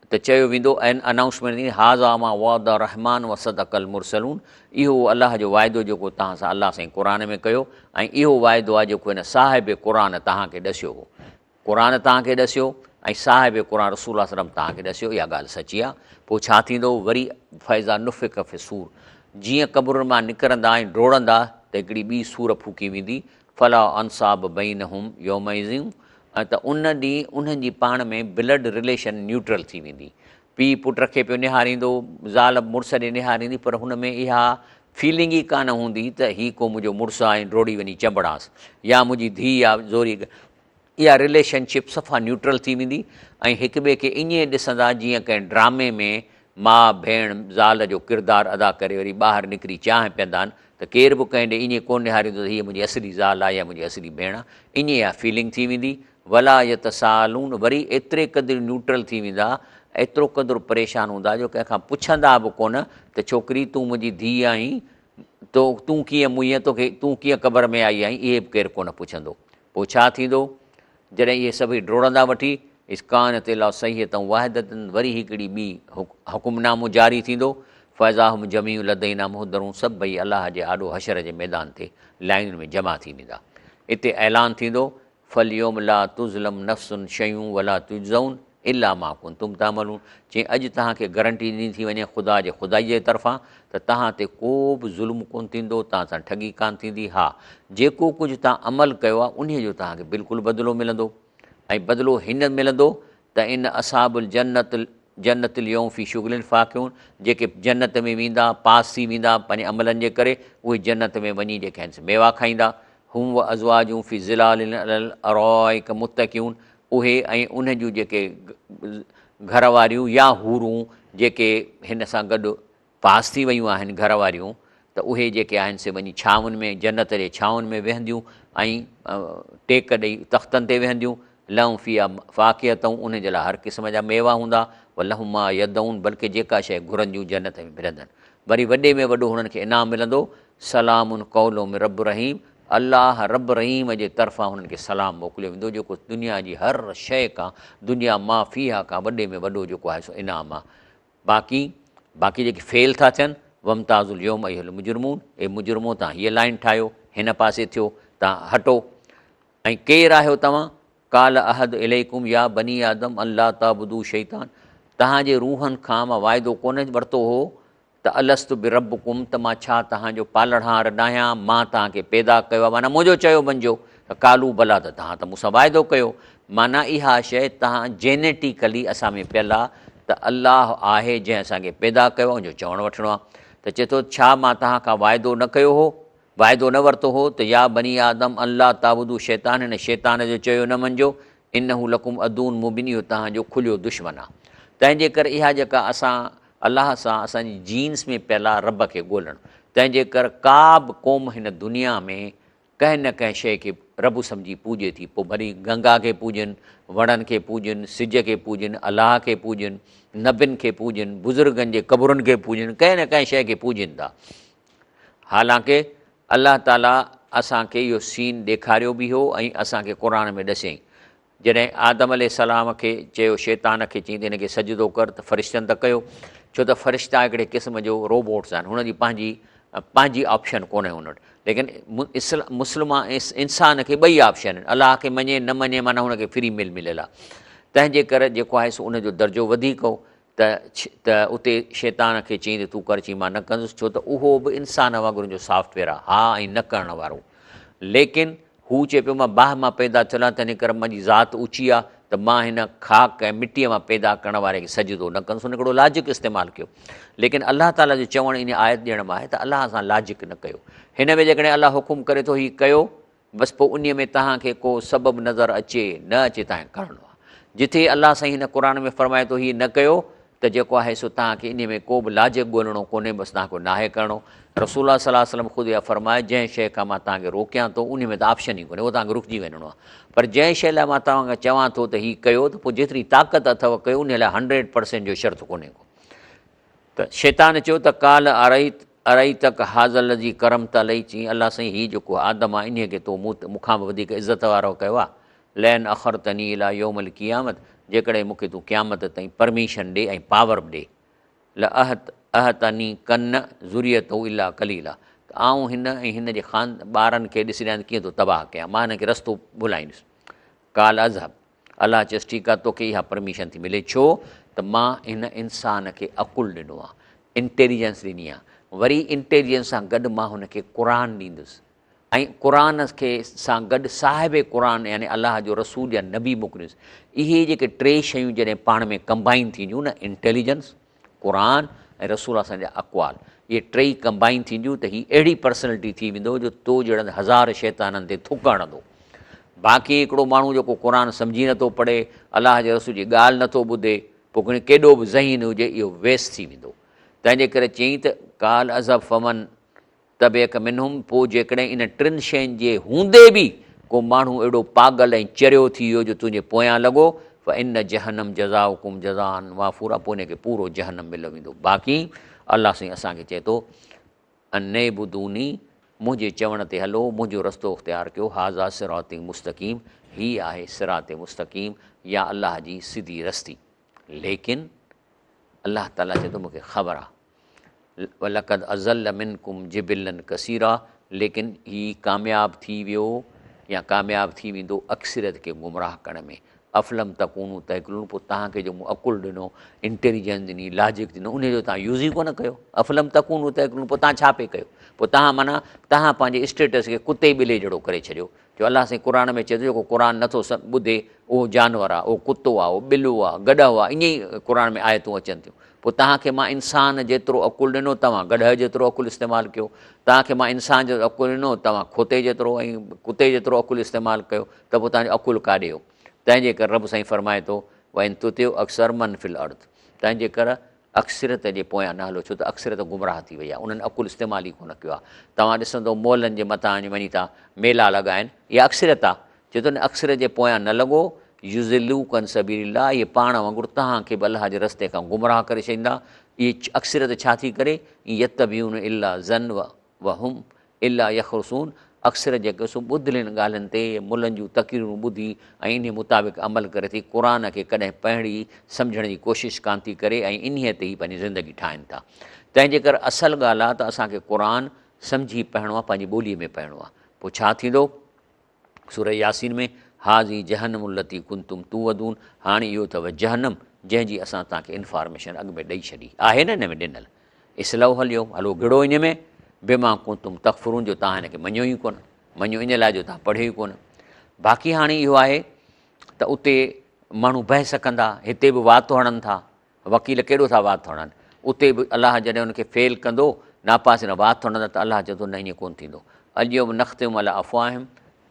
ته چيو ويندو ۽ انائونسمينٽ ٿيندي، هذا ما وعد الرحمان وصدق المرسلون، اهو هو الله جو وعدو جيڪو توهان سان الله سائين قرآن ۾ ڪيو ۽ اهو وعدو آهي جيڪو هن صاحب قرآن توهان کي ڏسيو هو. قرآن توهان کي ڏسيو ۽ صاحب قرآن رسول الله صلعم توهان کي ڏسيو اها ڳالهه سچي آهي. پوء ڇا ٿيندو؟ وري فاذا نفخ في الصور جيئن قبرن مان نڪرندا ۽ ڊوڙندا ته هڪڙي ٻي صور ڦوڪي ويندي فلا انصاب بينهم يومئذ ۽ ته ان ڏينهن انهن جي پاڻ ۾ بلڊ رليشن نيوٽرل ٿي ويندي. پيء پٽ کي پيو نهاريندو، زال مڙس ڏي نهاريندي پر هن ۾ اها فيلنگ ئي ڪانه هوندي ته هي ڪو منهنجو مڙس آ ۽ ڊوڙي وڃي چنبڙانس يا منهنجي ڌيء آ زوري اها رليشن شپ صفا نيوٽرل ٿي ويندي ۽ هڪ ٻئي کي ائين ڏسندا جيئن ڪنهن ڊرامي ۾ ماء ڀيڻ زال جو ڪردار ادا ڪري وري ٻاهر نڪري چانهه پيئندا آهن ته ڪير به ڪنهن ڏي ائين ڪونه نهاريندو ته هيء منهنجي اصلي زال آهي يا منهنجي اصلي ڀيڻ آهي، ائين اها فيلنگ ٿي ويندي. ولا يتساءلون وري ايتري قدر نيوٽرل ٿي ويندا، ايترو قدر پريشان هوندا جو ڪنهن کان پڇندا به ڪونه ته ڇوڪري تون منهنجي ڌيء آهين، تو تون ڪيئن مئينء، توکي تون ڪيئن قبر ۾ آئي آهين، اهي به ڪير ڪونه پڇندو. پوء ڇا ٿيندو؟ جڏهن اهي سڀئي ڊوڙندا وٺي اذ ڪانت الا صيحة واحدة وري هڪڙي ٻي حڪمنامو جاري ٿيندو، فاذا هم جميع لدينا محضرون سڀئي الله جي آڏو حشر جي ميدان تي لائنن ۾ جمع ٿي ويندا. اتي اعلان ٿيندو، فاليوم لا تظلم نفس شيء ولا تجزون الا ما ڪنتم تعملون چيائين اڄ توهان کي گرنٽي ڏني ٿي وڃي خدا جي خدائي جي طرفان ته توهان تي ڪو به ظلم ڪونه ٿيندو، توهان سان ٺڳي ڪانه ٿيندي، ها جيڪو ڪجهه توهان عمل ڪيو آهي انهيء جو توهان کي بلڪل بدلو ملندو ۽ بدلو هن ملندو ته ان اصحاب الجنت جنت اليوم في شغل فاڪهون جيڪي جنت ۾ ويندا پاس ٿي ويندا پنهنجي عملن جي ڪري اهي جنت ۾ وڃي جيڪي آهن سي ميوا کائيندا هم وازواجهم في ظلال علي الارائڪ متڪئون اهي ۽ انهن جون جيڪي گهر واريون يا حورون جيڪي هن سان گڏ پاس ٿي ويون آهن گهر واريون ته اهي جيڪي آهن سي وڃي ڇانون ۾ جنت جي ڇانون ۾ ويهنديون ۽ ٽيڪ ڏئي تختن تي ويهنديون لهم فيها فاڪهة انهن جي لاء هر قسم جا ميوا هوندا ولهم ما يدعون بلڪه جيڪا شيء گهرنديون جنت ۾ ملندن وري وڏي ۾ وڏو هنن کي انعام ملندو سلام قول من رب رحيم الله رب رحيم جي طرفان هنن کي سلام موڪليو ويندو جيڪو دنيا جي هر شيء کان دنيا ما فيها کان وڏي ۾ وڏو جيڪو آهي سو انعام آهي باقي باقي جيڪي فيل ٿا ٿين وامتازوا اليوم ايها المجرمون اي مجرمو تان هيء لائين ٺاهيو هن پاسي ٿيو تان هٽو ۽ ڪير آهيو توهان قال احد اليڪم يا بني آدم ان لا تعبدوا شيطان توهان جي روحن کان مان واعدو ڪونه ورتو هو ته الست بربڪم ته مان ڇا توهان جو پالڻهار ناهيان، مان توهان کي پيدا ڪيو آهي، معنيٰ منهنجو چيو مڃجو، ته قالوا بليٰ ته توهان ته مون سان واعدو ڪيو، معنيٰ اها شيء توهان جينيٽيڪلي اسان ۾ پيل آهي ته الله آهي جنهن اسان کي پيدا ڪيو آهي ان جو چوڻ وٺڻو آهي، ته چئي ٿو ڇا مان توهان کان واعدو نه ڪيو هو، واعدو نه ورتو هو ته يا بني آدم ان لا تعبدوا الشيطان هن شيطان جو چيو نه مڃجو، انه لڪم عدو مبين اهو توهان جو کليو دشمن آهي. تنهن جي ڪري اها جيڪا اسان الله سان اسان جي جينز ۾ پيل آ رب کي ڳولڻ تنهن جي ڪر ڪا به قوم هن دنيا ۾ ڪنهن نه ڪنهن شيء کي رب سمجهي پوڄي ٿي پوء ڀلي گنگا کي پوڄن وڻن کي پوڄن سج کي پوڄن الله کي پوڄن نبين کي پوڄن بزرگن جي قبرن کي پوڄن ڪنهن نه ڪنهن شيء کي پوڄين ٿا حالانڪه الله تعالي اسان کي اهو سين ڏيکاريو به هو ۽ اسان کي قرآن ۾ ڏسيائين جڏهن آدم عليه السلام کي چيو شيطان کي چيائين ته هن کي سجدو ڪر ته فرشتن ته ڪيو ڇو ته فرشتا هڪڙي قسم جو روبوٽس آهن هن جي پنهنجي پنهنجي آپشن ڪونهي هن وٽ ليڪن مسلمان انسان کي ٻئي آپشن آهن الله کي مڃي نه مڃي معنيٰ هن کي فري مل مليل آهي تنهن جي ڪري جيڪو آهي سو ان جو درجو وڌيڪ هو ته ته اتي شيطان کي چيائين ته تون ڪر چيائين مان نه ڪندس ڇو ته اهو به انسان وانگر ان جو سافٽ ويئر آهي ها ۽ نه ڪرڻ وارو ليڪن هو چئي پيو مان باهه مان پيدا ٿيل آهيان تنهن ڪري منهنجي ذات اوچي آهي ته مان هن خاڪ ۽ مٽيء مان پيدا ڪرڻ واري کي سجدو نه ڪندس هن هڪڙو لاجڪ استعمال ڪيو ليڪن الله تعاليٰ جو چوڻ ان آيت ڏيڻ مان آهي ته الله سان لاجڪ نه ڪيو هن ۾ جيڪڏهن الله حڪم ڪري ٿو هي ڪيو بس پوء انهيء ۾ توهان کي ڪو سبب نظر اچي نه اچي توهان کي ڪرڻو آهي. جٿي الله سائين هن قرآن ۾ فرمائي ٿو هي نه ڪيو ته جيڪو آهي سو توهان کي انهيء ۾ ڪو به لاجڪ ڳولڻو ڪونهي بس توهان کي ناهي ڪرڻو. رسول الله صلي الله عليه وسلم خود اها فرمائي جنهن شيء کان مان توهان کي روڪيان ٿو انهيء ۾ ته آپشن ئي ڪونهي اهو توهان کي رڪجي وڃڻو آهي پر جنهن شيء لاء مان توهان کي چوان ٿو ته هي ڪيو ته پوء جيتري طاقت اٿو ڪيو انهيء لاء هنڊريڊ پرسينٽ جو شرط ڪونهي ڪو. ته شيطان چيو ته قال ارئيت. ارئيتک هذا الذي ڪرمت علي چيائين الله سائين هي جيڪو آدم آهي انهيء کي تو مون کان به وڌيڪ عزت وارو ڪيو آهي لئن اخرتني الي يوم القيامت جيڪڏهن مون کي تون قيامت تائين پرميشن ڏي ۽ پاور به ڏي لاحتنڪن ذريته الا قليلا ته آئون هن ۽ هن جي خان ٻارن کي ڏسي رهيان ته ڪيئن ٿو تباهه ڪيان مان هن کي رستو ڀلائيندس قال اذهب الله چيس ٺيڪ آهي توکي اها پرميشن ٿي ملي ڇو ته مان هن انسان کي عقل ڏنو آهي انٽيليجنس ڏني آهي وري انٽيليجنس سان گڏ مان هن کي قرآن ڏيندس ۽ قرآن کي سان گڏ صاحب قرآن يعني الله جو رسول يا نبي موڪليندس. اهي جيڪي ٽي شيون جڏهن پاڻ ۾ ڪمبائن ٿينديون نه انٽيليجنس، قرآن ۽ رسول الله جا اقوال اهي ٽئي ڪمبائن ٿينديون ته هي اهڙي پرسنلٽي ٿي ويندو جو تو جهڙن هزار شيطانن تي ٿڪ هڻندو. باقي هڪڙو ماڻهو جيڪو قرآن سمجهي نٿو پڙهي، الله جي رسول جي ڳالهه نٿو ٻڌي، پوء کڻي ڪيڏو به ذهين هجي اهو ويسٽ ٿي ويندو. تنهن جي ڪري چيائين ته قال اذهب فمن تبعک منهم پوء جيڪڏهن انهن ٽن شين جي هوندي به ڪو ماڻهو اهڙو پاڳل ۽ چريو ٿي ويو جو تنهنجي پويان لڳو، فان جهنم جزاؤڪم جزاء وافورا پوء ان کي پورو جهنم مليو ويندو. باقي الله سائين اسان کي چئي ٿو، ان اعبدوني منهنجي چوڻ تي هلو، منهنجو رستو اختيار ڪيو، هذا صراطي مستقيم هي آهي صراط مستقيم يا الله جي سڌي رستي. ليڪن الله تعاليٰ چئي ٿو مون کي خبر آهي. ولقد اضل منڪم جبلا ڪثيرا ليڪن هي ڪامياب ٿي ويو يا ڪامياب ٿي ويندو اڪثريت کي گمراهه ڪرڻ ۾ افلم تڪونو تعقلون پوء توهان کي جو مون عقل ڏنو انٽيليجنس ڏني لاجڪ ڏنو ان جو توهان يوز ئي ڪونه ڪيو افلم تڪونو تعقلون پوء توهان ڇا پئي ڪيو پوء توهان معنيٰ توهان پنهنجي اسٽيٽس کي ڪتي ٻلي جهڙو ڪري ڇڏيو جو الله سائين قرآن ۾ چئي ٿو جيڪو قرآن نٿو ٻڌي اهو جانور آهي، اهو ڪتو آهي، اهو ٻلو آهي، گڏهه آهي، ائين ئي قرآن ۾ آيتون اچن ٿيون. پوء توهان کي مان انسان جيترو عقل ڏنو توهان گڏهه جيترو عقل استعمال ڪيو، توهان کي مان انسان جيترو عقل ڏنو توهان کوتي جيترو ۽ ڪتي جيترو عقل استعمال ڪيو ته پوء توهان جو عقل ڪاڏي ويو؟ تنهن جي ڪري رب سائين فرمائي ٿو وان تطع اڪثر من في الارض تنهن جي ڪري اڪثريت جي پويان نه هلو ڇو ته اڪثريت گمراهه ٿي وئي آهي انهن عقل استعمال ئي ڪونه ڪيو آهي توهان ڏسندو مئلن جي مٿان وڃي ٿا ميلا لڳائن اها اڪثريت آهي چئي ٿو نه اڪثريت جي پويان نه لڳو يضلوڪ عن سبيل الله اهي پاڻ وانگر توهان کي به الله جي رستي کان گمراهه ڪري ڇڏيندا اهي اڪثريت ڇا ٿي ڪري يتبعون الا ظن وهم الا يخرصون اڪثر جيڪي سو ٻڌلين ڳالهين تي ملن جون تقريرون ٻڌي ۽ انهي مطابق عمل ڪري ٿي، قرآن کي ڪڏهن پڙهي سمجهڻ جي ڪوشش ڪانه ٿي ڪري ۽ انهي تي ئي پنهنجي زندگي ٺاهين ٿا. تنهن جي ڪري اصل ڳالهه آهي ته اسان کي قرآن سمجهي پڙهڻو آهي پنهنجي ٻولي ۾ پڙهڻو آهي. پوء ڇا ٿيندو؟ سوره ياسين ۾ هذه جهنم التي ڪنتم توعدون هاڻي اهو اٿو جهنم جنهن جي اسان توهان کي انفارميشن اڳ ۾ ڏئي ڇڏي آهي نه ان ۾ ڏنل. اصلوها اليوم، هلو گهڙو ان ۾، بما ڪنتم تڪفرون جو توهان هن کي مڃيو ئي ڪونه، مڃيو ان لاء جو توهان پڙهيو ئي ڪونه. باقي هاڻي اهو آهي ته اتي ماڻهو بحث ڪندا، هتي به وات هڻن ٿا، وڪيل ڪيڏو ٿا وات هڻن، اتي به الله جڏهن ان کي فيل ڪندو، ناپاس نه وات هڻندا ته الله چوندو نه ائين ڪونه ٿيندو. اليوم نختم علي افواههم،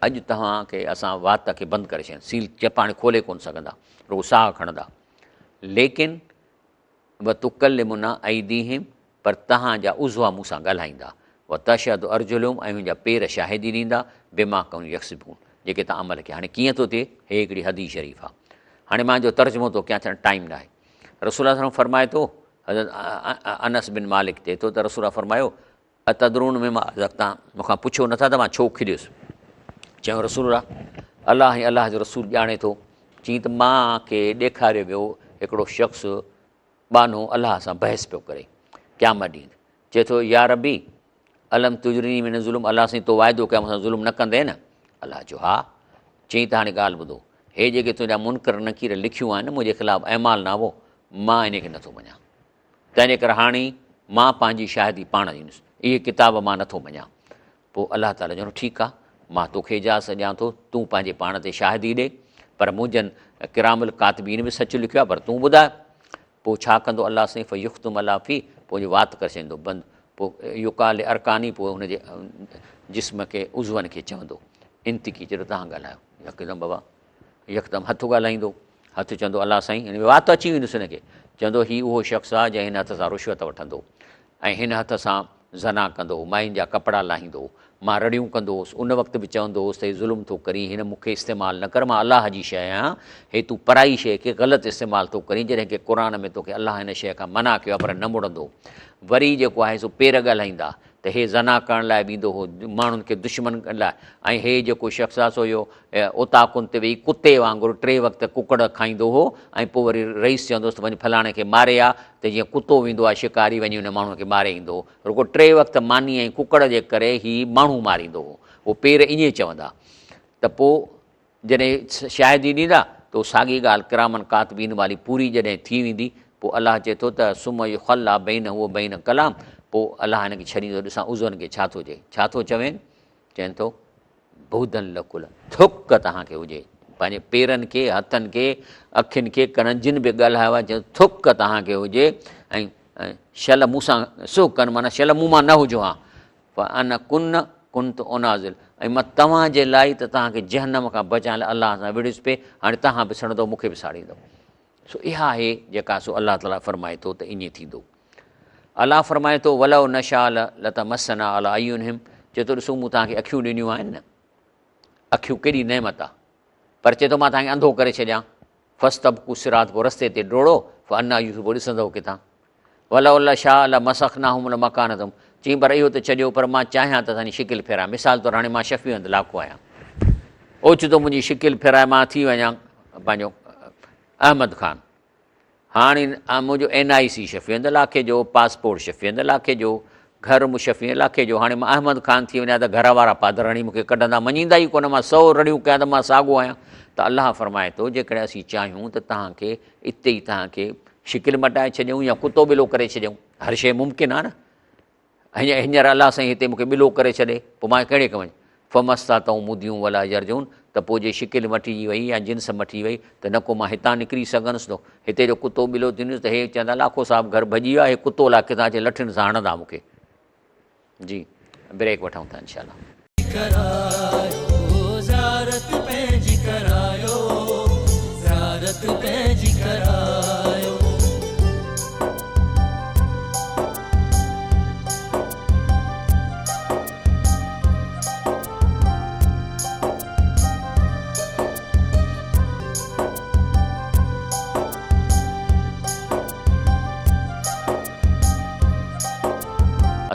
اڄ توهان کي اسان وات کي بند ڪري ڇڏينداسين، سيل چپ هاڻي کولي ڪونه سگهندا، رڳو ساهه کڻندا. ليڪن وتڪلمنا ايديهم پر توهان جا عضوا مون سان ڳالهائيندا، وتشهد ارجلهم ۽ انهن جا پير شاهدي ڏيندا، بما ڪانوا يڪسبون جيڪي توهان عمل ڪيا. هاڻي ڪيئن ٿو ٿئي؟ هي هڪڙي حديث شريف آهي. هاڻي مان جو ترجمو ٿو ڪيان ڇاڪاڻ ٽائيم ناهي. رسول الله صلي الله عليه وسلم فرمائي ٿو، حضرت انس بن مالڪ چئي ٿو ته رسول الله فرمايو، اتدرون مما اضحڪ توهان مون کان پڇيو نٿا ته مان ڇو کليس؟ چيو رسول الله الله ۽ الله جو رسول ڄاڻي ٿو. چيائين ته مان کي ڏيکاريو ويو هڪڙو شخص ٻانهو الله سان بحث پيو ڪري قيامت ڏينهن چئي ٿو يا ربي الم تجرني من الظلم الله سائين تو واعدو ڪيو مون سان ظلم نه ڪندين نه؟ الله چيو ها. چيائين ته هاڻي ڳالهه ٻڌو هي جيڪي تنهنجا منڪر نڪير لکيون آهن منهنجي خلاف اعمال نامو مان انهي کي نٿو مڃان. تنهنجي ڪري هاڻي مان پنهنجي شاهدي پاڻ ڏيندس، اهي ڪتاب مان نٿو مڃان. پوء الله تعاليٰ چوندو، ٺيڪ آهي، مان توکي اجازت ڏيان ٿو، تون پنهنجي پاڻ تي شاهدي ڏي، پر منهنجن ڪرام الڪاتبين به سچ لکيو آهي، پر تون ٻڌاء. پوء ڇا ڪندو الله سائين، فيختم عليٰ فيه، پوء ان جي وات ڪري ڇڏيندو بند، پوء يقال لارڪانه، پوء هن جي جسم کي، عضون کي چوندو، انطقي، چئي ٿو توهان ڳالهايو، يڪدم بابا يڪدم هٿ ڳالهائيندو، هٿ چوندو الله سائين هن ۾ وات اچي ويندس هن کي چوندو هي اهو شخص آهي جنهن هن هٿ سان رشوت وٺندو ۽ هن هٿ سان زنا ڪندو هو ماين جا ڪپڙا لاهيندو هو مان رڙيون ڪندو هوس ان وقت به چوندو هوس ته هي ظلم ٿو ڪرين هن مون کي استعمال نه ڪر مان الله جي شيء آهيان هي تون پرائي شيء کي غلط استعمال ٿو ڪرين جڏهن ڪي قرآن ۾ توکي الله هن شيء کان منع ڪيو آهي پر نه مڙندو. وري جيڪو آهي سو پير ڳالهائيندا ته هي زنا ڪرڻ لاء به ايندو هو، ماڻهن کي دشمن لاء ۽ هي جيڪو شخص آهي سو اهو اوطاقن تي ويهي ڪتي وانگر ٽي وقت ڪڪڙ کائيندو هو ۽ پوء وري رئيس چوندو هوس ته وڃ فلاڻي کي ماري آ ته جيئن ڪتو ويندو آهي شڪاري وڃي ان ماڻهوء کي ماري ايندو هو. رڳو ٽي وقت ماني ۽ ڪڪڙ جي ڪري هي ماڻهو ماريندو هو. هو پير ائين چوندا ته پوء جڏهن شاهدي ڏيندا ته اهو ساڳي ڳالهه ڪرامن ڪاتبين واري پوري جڏهن ٿي ويندي پوء الله چئي ٿو ته ثم يخلّا بينه و بين ڪلام پوء الله هن کي ڇڏيندو ڏسان عضون کي ڇا ٿو چئي ڇا ٿو چوين چئين ٿو بعداً لڪل ٿڪ توهان کي هجي پنهنجي پيرن کي هٿن کي اکين کي ڪنن جن به ڳالهايو آهي چئي ٿڪ توهان کي هجي ۽ شل مون سان سو ڪن معنيٰ شل مون مان نه هجو ها فانا ڪن ڪنت اناضل ۽ مان توهان جي لاء ئي ته توهان کي جهنم کان بچائڻ لاء الله سان وڙهيس پئي، هاڻي توهان به سڙندؤ مون کي به ساڙيندؤ. سو اها آهي جيڪا سو الله تعاليٰ فرمائي ٿو ته ائين ٿيندو. الله فرمائي ٿو ولو نشاء لطمسنا علي اعينهم چئي ٿو ڏسو مون توهان کي اکيون ڏنيون آهن نه، اکيون ڪيڏي نعمت آهي، پر چئي ٿو مان توهان کي انڌو ڪري ڇڏيان، فاستبقوا الصراط پوء رستي تي ڊوڙو، فانا يبصرون پوء ڏسندؤ ڪٿان. ولو نشاء لمسخناهم لمڪانتهم چيائين پر اهو ته ڇڏيو پر مان چاهيان ته اسان جي شڪل ڦيرايان مثال طور هاڻي مان شفيع احمد لاکو آهيان اوچتو منهنجي شڪل ڦيرائي مان ٿي وڃان پنهنجو احمد خان هاڻي منهنجو اين آء سي شفيع احمد لاکي جو پاسپورٽ شفيع احمد لاکي جو گهر مون شفيع لاکي جو هاڻي مان احمد خان ٿي وڃان ته گهر وارا پادر هڻي مون کي ڪڍندا مڃيندا ئي ڪونه مان سو رڙيون ڪيان ته مان ساڳو آهيان ته الله فرمائي ٿو جيڪڏهن اسين چاهيون ته توهان کي اتي ئي توهان کي شڪل مٽائي ڇڏيون يا ڪتو ٻلو ڪري ڇڏيون هر شيء ممڪن آهي نه هينئر الله سائين هتي مونکي ٻلو ڪري ڇڏي پوء مان ڪهڙي ڪم فمستاتون مديون ولا يرجون ته پوء جي شڪل مٽجي وئي يا جنس مٽجي وئي ته نه ڪو مان هتان نڪري سگهنس ٿو هتي جو ڪتو ٻلو ٿيندس ته هي چوندا لاکو صاحب گهر ڀڄي ويو آهي ڪتو الاء ڪٿان اچي لٺين سان هڻندا مونکي جي بريڪ وٺون ٿا انشاء الله. ڪرايو زيارت پنهنجي ڪرايو زيارت پنهنجي ڪرايو.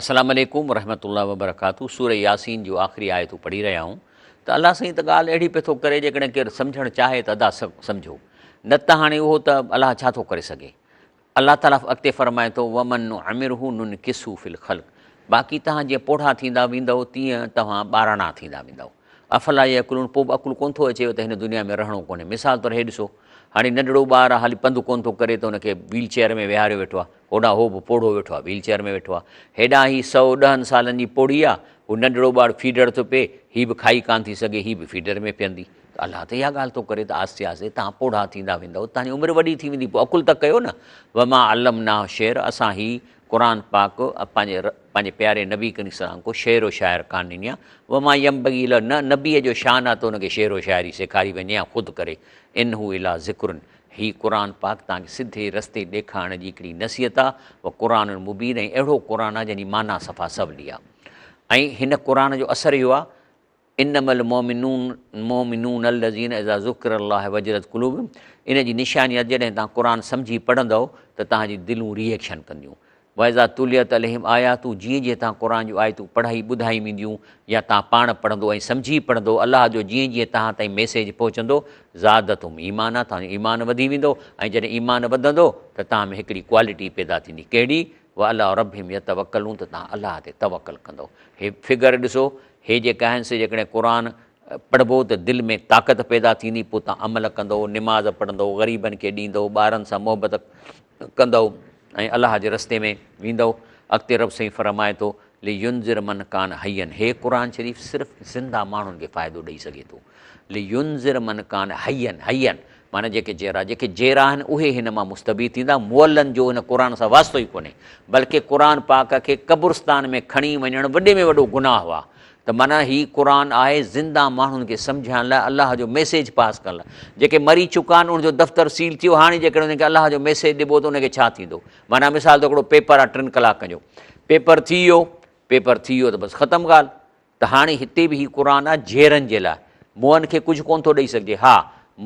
السلام عليڪم ورحمة الله وبرڪاته سورة ياسين جون آخري آيتون پڙهي رهيا آهيون ته الله سائين ته ڳالهه اهڙي پئي ٿو ڪري جيڪڏهن ڪير سمجهڻ چاهي ته ادا سمجهو نه ته هاڻي اهو ته الله ڇا ٿو ڪري سگهي الله تعاليٰ اڳتي فرمائي ٿو ومن نعمره ننڪسه في الخلق باقي توهان جيئن پوڙها ٿيندا ويندؤ تيئن توهان ٻاراڻا ٿيندا ويندؤ افلا يعقلون پوء به عقل ڪونه ٿو اچيو ته هن دنيا ۾ رهڻو ڪونهي مثال طور هي ڏسو هاڻي ننڍڙو ٻار آهي هالي پنڌ ڪونه ٿو ڪري ته ان کي ويل چيئر ۾ ويهاريو ويٺو آهي هوڏانهن هو به پوڙهو ويٺو آهي ويل چيئر ۾ ويٺو آهي هيڏانهن هي 110 سالن جي پوڙهي آهي هو ننڍڙو ٻار فيڊر ٿو پئي هي به کائي ڪانه ٿي سگهي هي به فيڊر ۾ پيئندي ته الله ته اها ڳالهه ٿو ڪري ته آهستي آهستي توهان پوڙها ٿيندا ويندؤ، توهان جي عمر وڏي ٿي ويندي، پوء عقل ته ڪيو نه. وما علمناه الشعر اسان هي قرآن پاڪ پنهنجي پنهنجي پياري نبي ڪريم صلي الله عليه وسلم ڪو شعر و شاعر ڪانه ڏني آهي. وما ينبغي له نه نبيء جو شان آهي ته ان کي شعر و شاعري سيکاري وڃي يا خود ڪري. ان هو الا ذڪر هي قرآن پاڪ توهان کي سڌي رستي ڏيکارڻ جي هڪڙي نصيحت آهي. وقرآن مبين ۽ اهڙو قرآن آهي جنهن جي معنيٰ صفا سولي آهي ۽ هن قرآن جو اثر اهو آهي انما المؤمنون الذين اذا ذڪر الله وجلت قلوبهم ان جي نشاني آهي جڏهن توهان قرآن سمجهي پڙهندؤ ته توهان جي دلون ري ايڪشن ڪنديون واذا تليت عليهم آياته جيئن جيئن توهان قرآن جون آيتون پڙهائي ٻڌائي وينديون يا توهان پاڻ پڙهندو ۽ سمجهي پڙهندو الله جو جيئن جيئن توهان تائين ميسيج پهچندو زادتهم ايمانا توهان جو ايمان وڌي ويندو ۽ جڏهن ايمان وڌندو ته توهان ۾ هڪڙي ڪوالٽي پيدا ٿيندي ڪهڙي وعلي ربهم يتوڪلون ته توهان الله تي توڪل ڪندؤ هي فگر ڏسو هي جيڪا آهن سي جيڪڏهن قرآن پڙهبو ته دل ۾ طاقت پيدا ٿيندي پوء توهان عمل ڪندؤ، نماز پڙهندؤ، غريبن کي ڏيندؤ، ٻارن سان محبت ڪندؤ ۽ الله جي رستي ۾ ويندؤ. اڳتي رب سائين فرمائي ٿو، لينذر من ڪان حيا هي قرآن شريف صرف زنده ماڻهن کي فائدو ڏئي سگهي ٿو. لينذر من ڪان حيا حيا معنيٰ جيڪي جيئرا، جيڪي جيئرا آهن اهي هن مان مستفيد ٿيندا، مئلن جو هن قرآن سان واسطو ئي ڪونهي، بلڪه قرآن پاڪ کي قبرستان ۾ کڻي وڃڻ وڏي ۾ وڏو گناهه آهي ته معنيٰ هي قرآن آهي زنده ماڻهن کي سمجهائڻ لاء الله جو ميسيج پاس ڪرڻ لاء، جيڪي مري چڪا آهن ان جو دفتر سيل ٿي ويو هاڻي جيڪڏهن انهن کي الله جو ميسيج ڏبو ته ان کي ڇا ٿيندو؟ معنيٰ مثال ته هڪڙو پيپر آهي ٽن ڪلاڪن جو پيپر ٿي ويو پيپر ٿي ويو ته بس ختم ڳالهه. ته هاڻي هتي به هي قرآن آ جيئرن جي لاء، مئن کي ڪجهه ڪونه ٿو ڏئي سگهجي. ها،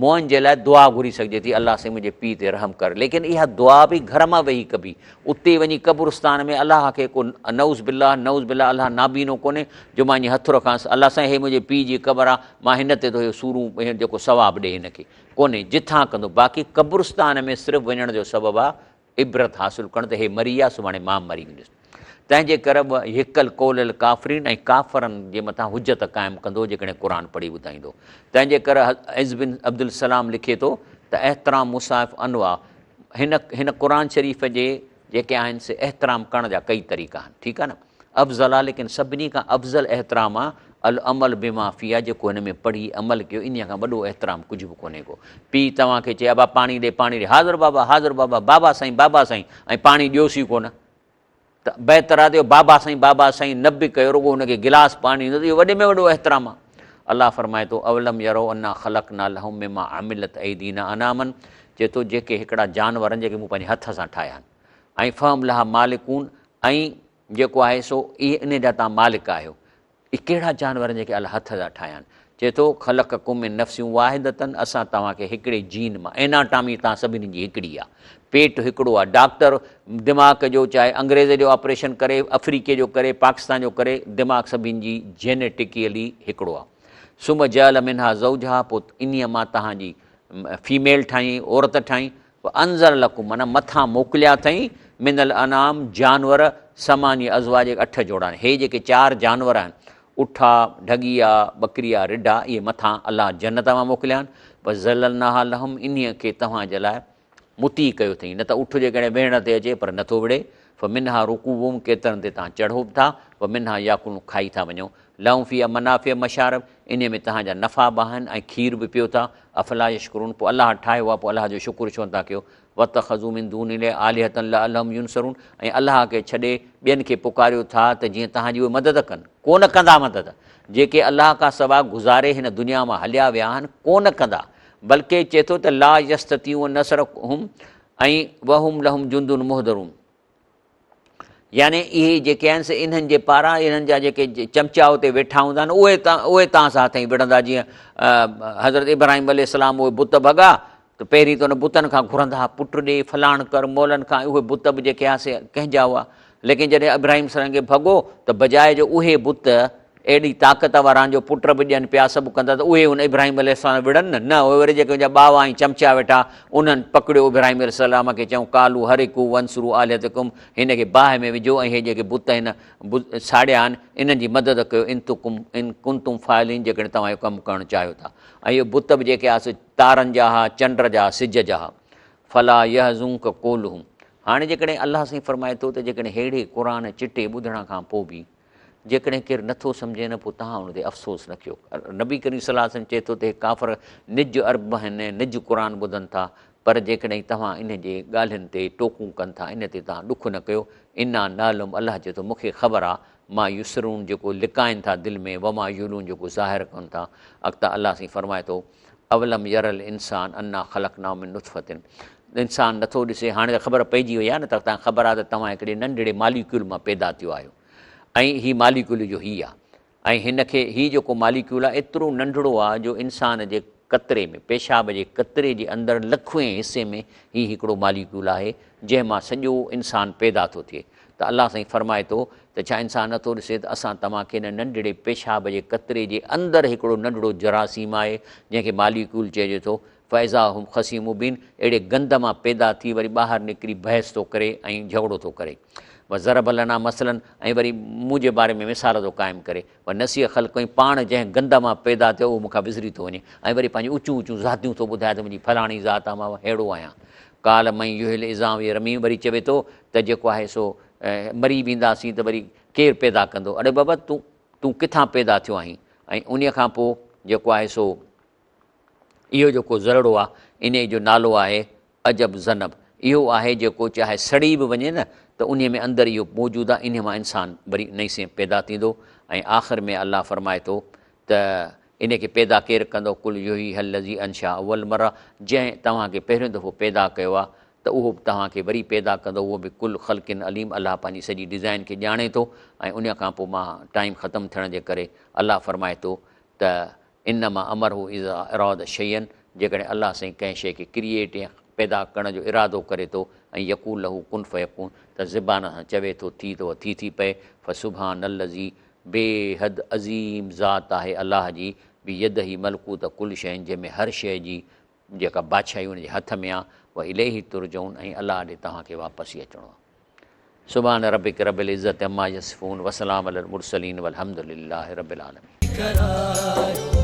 مئن جي لاء دعا گهري سگهجي ٿي، الله سائين منهنجي پيء تي رحم ڪر، ليڪن اها دعا به گهر مان ويهي ڪبي، اتي وڃي قبرستان ۾ الله کي ڪو نعوذ بالله نعوذ بالله الله نابينو ڪونهي جو مان ائين هٿ رکانس، الله سائين هي منهنجي پيء جي قبر آ، مان هن تي ٿو اهو سورون هي جيڪو ثواب ڏي هن کي، ڪونهي، جتان ڪندو، باقي قبرستان ۾ صرف وڃڻ جو سبب آ عبرت حاصل ڪرڻ ته هي مري ويا سڀاڻي مان به مري ويندس تنهن جي ڪري يحق القول الڪافرين ۽ ڪافرن جي مٿان حجت قائم ڪندو جيڪڏهن قرآن پڙهي ٻڌائيندو تنهن جي ڪري عز بن عبدالسلام لکي ٿو ته احترام مصاحف انواع هن هن قرآن شريف جي جيڪي آهن سي احترام ڪرڻ جا ڪئي طريقا آهن ٺيڪ آهي نه افضل آ ليڪن سڀني کان افضل احترام آ العمل بما فيها جيڪو هن ۾ پڙهي عمل ڪيو انهيء کان وڏو احترام ڪجهه به ڪونهي ڪو پيء توهان کي چئي ابا پاڻي ڏي پاڻي ڏي حاضر بابا حاضر بابا بابا سائين بابا سائين ۽ پاڻي ڏيوس ئي ڪونه ته بهتر آ ته اهو بابا سائين بابا سائين نه به ڪيو رڳو هن کي گلاس پاڻي ڏنو ته اهو وڏي ۾ وڏو احترام آ الله فرمائي ٿو اولم يرو انا خلقنا لهم مما عملت ايدينا انعاما چئي ٿو جيڪي هڪڙا جانور آهن جيڪي مون پنهنجي هٿ سان ٺاهيا آهن ۽ فهم لها مالڪون ۽ جيڪو آهي سو اهي انهي جا توهان مالڪ آهيو. اهي ڪهڙا جانور آهن جيڪي الله هٿ جا ٺاهيا آهن؟ چئي ٿو، خلقڪم من نفس واحدة اسان توهان کي هڪڙي جين مان، ايناٽامي توهان سڀني جي هڪڙي آهي، پيٽ هڪڙو آهي، ڊاڪٽر دماغ جو چاهي انگريز جو آپريشن ڪري، افريقي جو ڪري، پاڪستان جو ڪري، دماغ سڀني جي جينيٽڪيلي هڪڙو آهي. ثم جعل منها زوجها پوء انهيء مان توهان جي فيميل ٺاهيائين، عورت ٺاهيائين، وانزل لڪم معنيٰ مٿان موڪليا اٿئين من الانعام جانور ثمانية ازواج اٺ جوڙا آهن هي جيڪي چار جانور آهن اٺ آ ڍڳي آ ٻڪري آ رڍ آ اهي مٿان الله جنت مان موڪليا آهن وذللناها لهم انهيء کي توهان جي لاء مطيع ڪيو اٿئين نه ته اٺ جيڪڏهن ويهڻ تي اچي پر نٿو وڙهي فمنها رڪوبهم ڪيترن تي توهان چڙهو به ٿا ومنها ياڪلون کائي ٿا وڃو لهم فيها منافع مشارب انهيء ۾ توهان جا نفع به آهن ۽ کير به پيو ٿا افلا يشڪرون پوء الله ٺاهيو آهي پوء الله جو شڪر ڇو نٿا ڪيو واتخذوا من دون الله آلهة لعلهم ينصرون ۽ الله کي ڇڏي ٻين کي پڪاريو ٿا ته جيئن توهان جي اهي مدد ڪن ڪونه ڪندا مدد جيڪي الله کان سواء گذاري هن دنيا مان هليا ويا آهن ڪونه ڪندا بلڪه چئي ٿو ته لا يستطيعون نصرهم ۽ وهم لهم جند محضرون يعني اهي جيڪي آهن سي انهن جي پاران انهن جا جيڪي چمچا اتي ويٺا هوندا آهن اهي اهي توهان سان هٿئين وڙهندا جيئن حضرت ابراهيم عليه السلام اهي بت ڀڳا ته پهرين ته ان بتن کان گهرندا هئا پٽ ڏي فلاڻ ڪر مولن کان اهي بت به جيڪي هئا سي ڪنهن جا هئا ليڪن جڏهن ابراهيم سلام کي ڀڳو ته بجاء جو اهي بت اهڙي طاقت وارا جو پٽ به ڏين پيا سڀ ڪندا ته اهي ان ابراهيم عليه السلام وڙهن نه نه اهي وري جيڪي ان جا ٻاوا ۽ چمچا ويٺا انهن پڪڙيو ابراهيم عليه السلام کي چيائون قالو حرقو وانصرو آلهتڪم هن کي باهه ۾ وجهو ۽ هي جيڪي بت هن ساڙيا آهن انهن جي مدد ڪيو ان تڪم ان ڪنتم فاعلين جيڪڏهن توهان اهو ڪم ڪرڻ چاهيو ٿا ۽ اهي بت به جيڪي آ سي تارن جا ها چنڊ جا سج جا ها فلا يحزنک قولهم هاڻي جيڪڏهن الله سائين فرمائي ٿو ته جيڪڏهن ههڙي قرآن چٽي ٻڌڻ کان پوء به جيڪڏهن ڪير نه ٿو سمجهي نه پوء توهان ان تي افسوس نه ڪيو. نبي ڪريم صلي الله عليه وسلم چئي ٿو ته هي ڪافر نج عرب آهن، نج قرآن ٻڌن ٿا، پر جيڪڏهن توهان انهن جي ڳالهين تي ٽوڪون ڪن ٿا ان تي توهان ڏک نه ڪيو، انا نعلم الله چئي ٿو مون کي خبر آ، ما يسرون جيڪو لڪائن ٿا دل ۾ وما يعلون جيڪو ظاهر ڪن ٿا. اڳتا الله سائين فرمائي ٿو اولم ير الانسان انا خلقناه من نطفة انسان نٿو ڏسي هاڻي ته خبر پئجي وئي آهي نه ته توهان کي خبر آهي ته توهان هڪڙي ننڍڙي ماليڪيول مان پيدا ٿيو آهيو ۽ هي ماليڪيول جو هي آهي ۽ هن کي هي جيڪو ماليڪيول آهي ايترو ننڍڙو آهي جو انسان جي قطري ۾ پيشاب جي قطري جي اندر لکوين حصي ۾ هي هڪڙو ماليڪيول آهي جنهن مان سڄو انسان پيدا ٿو ٿئي ته الله سائين فرمائي ٿو ته ڇا انسان نٿو ڏسي ته اسان توهان کي هن ننڍڙي پيشاب جي قطري جي اندر هڪڙو ننڍڙو جراثيم آهي جنهن کي ماليڪيول چئجي ٿو فاذا هم خصيم مبين اهڙي گند مان پيدا ٿي وري ٻاهر نڪري بحث ٿو ڪري ۽ جهڳڙو ٿو ڪري. وضرب لنا مثلا ۽ وري منهنجي باري ۾ مثال ٿو قائم ڪري. ونسي خلقه ۽ پاڻ جنهن گند مان پيدا ٿيو اهو مون کان وسري ٿو وڃي ۽ وري پنهنجون اوچيون اوچيون ذاتيون ٿو ٻڌائي ته منهنجي فلاڻي ذات آ مان ههڙو آهيان. قال من يحيي العظام وهي رميم وري چوي ٿو ته جيڪو آهي سو مري وينداسين ته وري ڪير پيدا ڪندو؟ اڙي بابا تون تون ڪٿان پيدا ٿيو آهين؟ ۽ انهيء کان پوء جيڪو آهي سو اهو جيڪو ذرڙو آهي، انهيء جو نالو آهي عجب ذنب. اهو آهي جيڪو چاهي سڙي به وڃي نه ته انهيء ۾ اندر اهو موجود آهي، انهيء مان انسان وري نئين سين پيدا ٿيندو ۽ آخر ۾ الله فرمائي ٿو ته انهيء کي پيدا ڪير ڪندو؟ قل يحييها الذي انشاها اول مره جنهن توهان کي پهريون دفعو پيدا ڪيو آهي ته اهو به توهان کي وري پيدا ڪندو، اهو بڪل خلق عليم الله پنهنجي سڄي ڊزائين کي ڄاڻي ٿو ۽ انهيء کان پوء مان ٽائيم ختم ٿيڻ جي ڪري الله فرمائي ٿو ته انما امره اذا اراد شيئا جيڪڏهن الله سائين ڪنهن شيء کي ڪريئيٽ يا پيدا ڪرڻ جو ارادو ڪري ٿو ۽ يقول له ڪن فيڪون ته زبان سان چوي ٿو ٿي ته اها ٿي ٿي پئي فسبحان الذي بي حد عظيم ذات آهي الله جي بيده ملڪوت ڪل شيء جنهن ۾ هر شيء جي جيڪا بادشاهي ان جي هٿ ۾ آ واليه ترجعون ۽ الله ڏي توهان کي واپس ئي اچڻو آ. سبحان ربک رب العزت عما يصفون وسلام علي المرسلين والحمد لله رب العالمين. ڪرايو.